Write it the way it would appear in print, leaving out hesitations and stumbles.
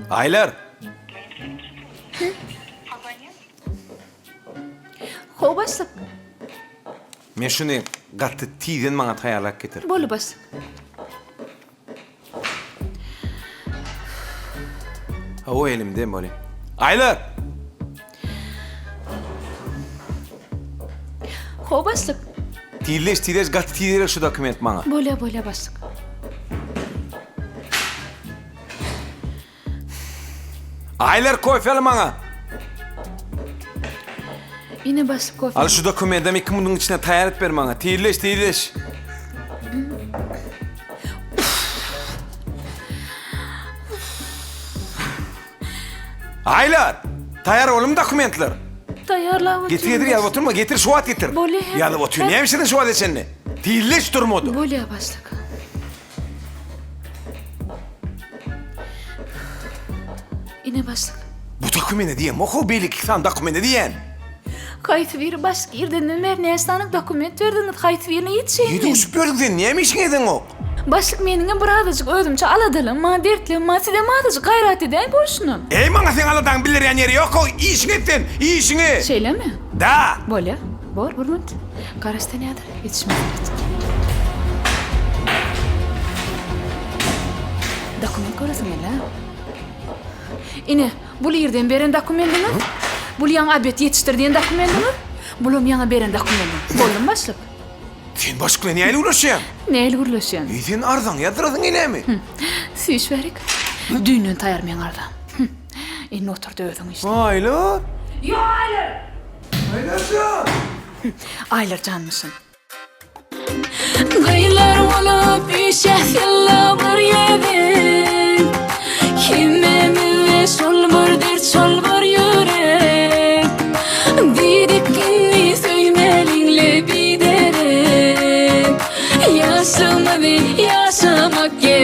Aýlar! How başlyk. Men şuny gaty tizden maňa taýýarlap getir. Boldy başlyk. Hawa elimde bolýa. Aýlar! How başlyk. Tizleş, tizleş, gaty tiz gerek şu dokument maňa. Bolýa, bolýa başlyk. Aýlar kofe al maňa. Ine başlyk kofe. Al şu dokumentam 2 minutyň içinde taýýar et ber maňa. Tizleş, tizleş. Aýlar! Taýýar boldumy dokumentler? Taýýarlap otyryn. Getir, getir, ýazyp oturma, getir, şu wagt getir. Bolýa. Ýazyp otyr. Näme işlediň şu wagta çenli? Tizleş durmady. Bolýa başlyk. Ine başlyk. Bu dokumenti diýen, oho beýleki sany dokumenti diýen. Haýsy biri başlyk irdenden bäri näçe sany dokument berdiňiz, haýsy birine ýetişeýin Nirede uçup ýördüň sen, näme işiň edeňok? Başlyk meniňem bir azajyk özümçe aladalygym bar, dertligim bar, sizem azajyk gaýrat edäýiň bolşundan. Eý maňa seň aladaňy bildirýän ýeri ýok-ow, işiňi et sen, işiňi! Şeýlemi? Da! Bolýa. Bor, bir minut. Garaş sen häzir, ýetişmez gerek. Dokument göresiň geldi-ä? Ine, bul irden beren dokumendiňiz, bul ýaňy obed ýetişdir diýen dokumendiňiz, bulam ýaňy beren dokumendiňiz. Boldumy başlyk? Sen başlyk bilen nähili gürleşýäň? Nähili gürleşýän? Eý, sen arzaňy ýazdyrasyň gelýärmi? Süýş bärik. Düýnden taýar meň arzam. Indi otur-da özüň işle. Aýlar! Ýok, Aýlar! Aýlar jan! Aýlar janmyşyn. Gyýlar bolup üýşýäs ýylda bir gezek Hemmämizde şol bir dert şol bir ýürek Diýdik indi söýmäliňle biderek Ýaşlygymyzy ýaşamak gerek.